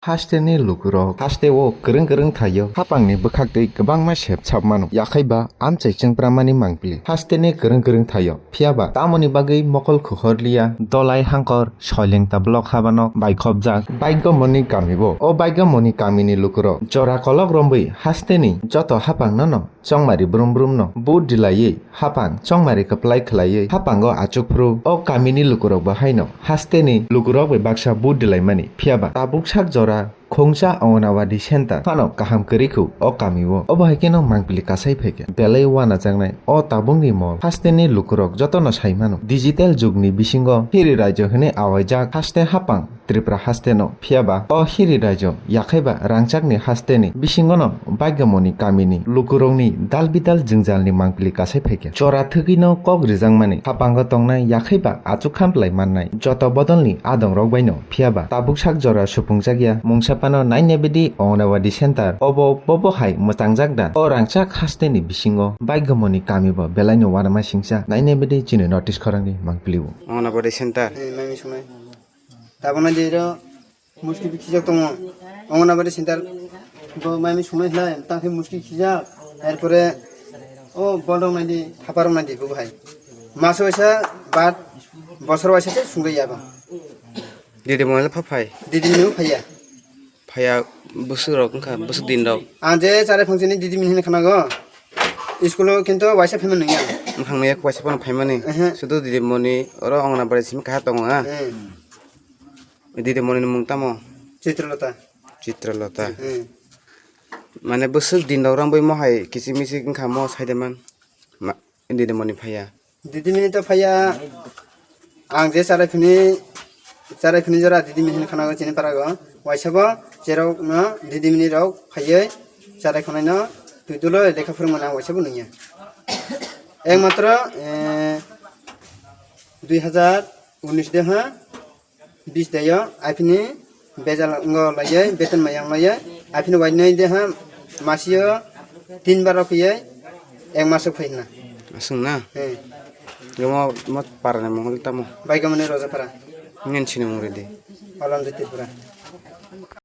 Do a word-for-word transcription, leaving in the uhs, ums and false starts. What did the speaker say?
Hasteni lukurok hasteo kwrwng kwrwng thaio, hapangni bwkhaktwi kwbangma sep sap mano, yakhaiba amchai chwngpramani mangpili hasteni kwrwng kwrwng thaio. Phiyaba tamoni bagwi mokol khuhorliya, dolai hangkor, soileng ta block habano baikhopjak Baigamoni kamibo. O Baigamoni kamini lukurok jora kolok romwi hasteni joto hapangno no chongmari brum brum no vote dilaiwi hapang chongmari kwplai khwlaiwi hapango achukphuru o kamini lukurok bo haino hasteni lukurok bai baksa vote dilaimani. Phiyaba tabuk sak jora Khungsa Anganwadi Center phano kaham kwrwi khu o kamio. Obo hai kheno mangpili kasai phaikha. Belai uanajaknai o tabukni mol hasteni lukurok jotono sai mano. Digital jugni bisingo hiri raijo hwnwi awaijak haste hapang Tripura hasteno. Phiyaba o hiri raijo yakhaiba rangchakni hasteni bisingono Baigamoni kamini lukurokni dal bidal jwngjalni mangpili kasai phaikha. Jora thwgwino kok rijakmani hapango tongnai yakhaiba achuk khamplai mannai joto bodolni adongrok baino. Phiyaba tabuk sak jora supungjakya mungsa phano nainebidi Anganwadi Center obo bobo hai mwtangjak da? O rangchak hasteni bisingo Baigamoni kamibo belaino uanama singcha nainebidi chini notice khorangni mangpilio. Anganwadi Center. Eh, mami sumai. Tabuk naidi ro muski bi khijak tongo. Anganwadi Center bo mami sumai hlai tangkhe muski khijak. Erpore o bolrok naidi, thaparok naidi bo hai. Maso waisa bad bosor waisa se sungwi yabo. Didi moni le pha phai. Didi moni phaiya. Phaiya bwswk rok wngkha, bwswk din rok. Ang je chare phang chini didi moni hinwi khanago. School o kintu waisa phaima nungya. Mwkhang nungya waisa phano phaimani. Ehe. Sudu didi moni oro Anganwadi simi kaha tongo ha. Ehe. Didi moni ni mung tamo? Chitralata. Chitralata. Ehe. Mane bwswk din rok rang bai mohai kichik michik wngkha mo saideman. Ma-, didi moni phaiya. Didimini to phaiya, ang je charai phini, charai phini jora didimini hinwi khanago chini parago. Waisa bo cherok no didimini rok phaiwi charai khonai no twi dolo lekha phwrwngmani ang waisa bo nungya. Ekmatro, eh, dui hazar unis de ha, bis dayo, aphini bejal ngo laiye, beton mayang laiye, aphini wainai de ha, masio tin bar rok ye, ek maso phai na. Aswng na? He. Gamo mo parani mungli tamo? Baigamoni Rojapara. Ngen chini mungri di. Holonjoi Tripura.